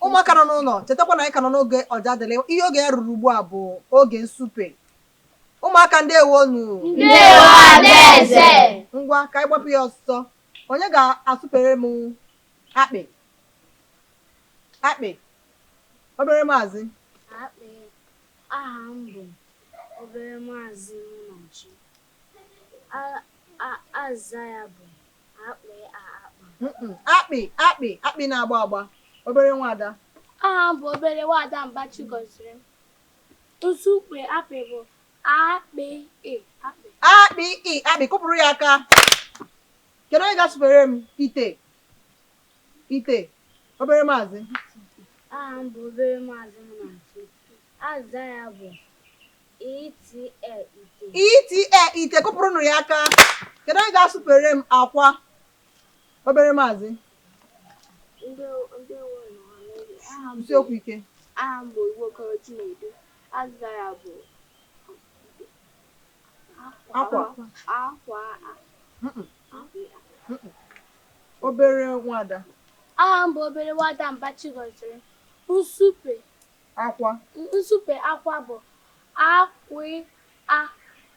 Ụmụaka nọ n'ụlọ, chetakwa na anyị ka nọ n'oge Ọjadịlị. Ihe oge ya ruru ugbu a bụ oge nsupe. Ụmụaka, ndewonu. Ndewo, Adaeze. Ngwa, ka anyị gbapụ ya ọsọ. Onye ga-asụpere m akpị? Akpị. Obere maazị. Akpị. Aha m bụ obere maazị Munachi. Azịza ya bụ akpị a akpa. Akpị, akpị, akpị na-agba agba. Obere nwada. Aha m bụ obere nwada Mbachi gọziri m. Nsupe akpị bụ akpị ị akpị. Akpị ị akpị, kụpụrụ ya aka. Kedu onye ga-asụpere m ite? Ite. Obere maazị. Aha m bụ obere maazị Munachi. Azịza ya bụ ite ite. Ite ite, kụpụrụnụ ya aka. Kedu onye ga-asụpere m akwa? Obere maazị. Kwusie okwu ike. Aha m bụ Iwokoro Chinedu. Azịza ya bụ akwa. Akwa. Obere nwada. Aha m bụ obere nwada Mbachi gọziri. Nsupe akwa. Nsupe akwa bụ akwi a.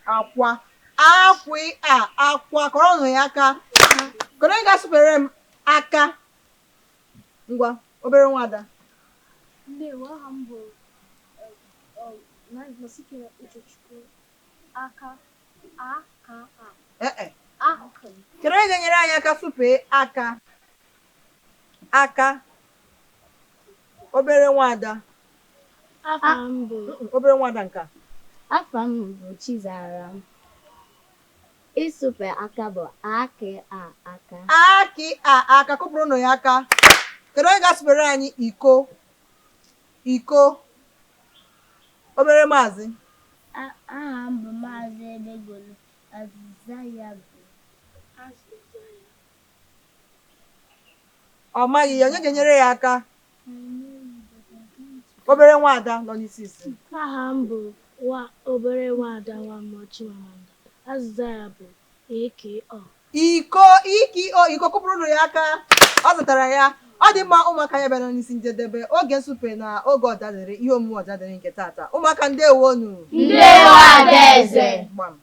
Akwa. Akwi a akwa, kụọrọnụ ya aka. Kedu onye ga-asụpere m aka? Ngwa, obere nwada. Ndewo, aha m bụ Nosike Uchechukwu. Aka aka a. Ee. Kedu onye ga-enyere anyị aka sụpee aka? Aka. Obere nwada. Afa m bụ Obere nwada nka. Afa m bụ Chizara. Ịsụpe aka bụ akị a aka. Akị a aka, kụpụrụnụ ya aka. Kedu onye ga-asụpere anyị iko? Iko. Obere maazị. Aha m bụ Maazị Edegolu. Azịza ya bụ Ọ maghị ya. Onye ga-enyere ya aka? Obere nwada nọ n'isi isi. Aha m bụ obere nwada Nwamma Chimamanda. Azịza ya bụ eko. Iko, iko, iko, kụpụrụnụ ya aka. Ọ zụtara ya. Ọ dị mma, ụmụaka ya bịara n'isi njedebe oge nsupe na oge Ọjadịlị, ihe omume Ọjadịlị nke tata. Ụmụaka, ndewonu. Ndewo, Adaeze. Gbam.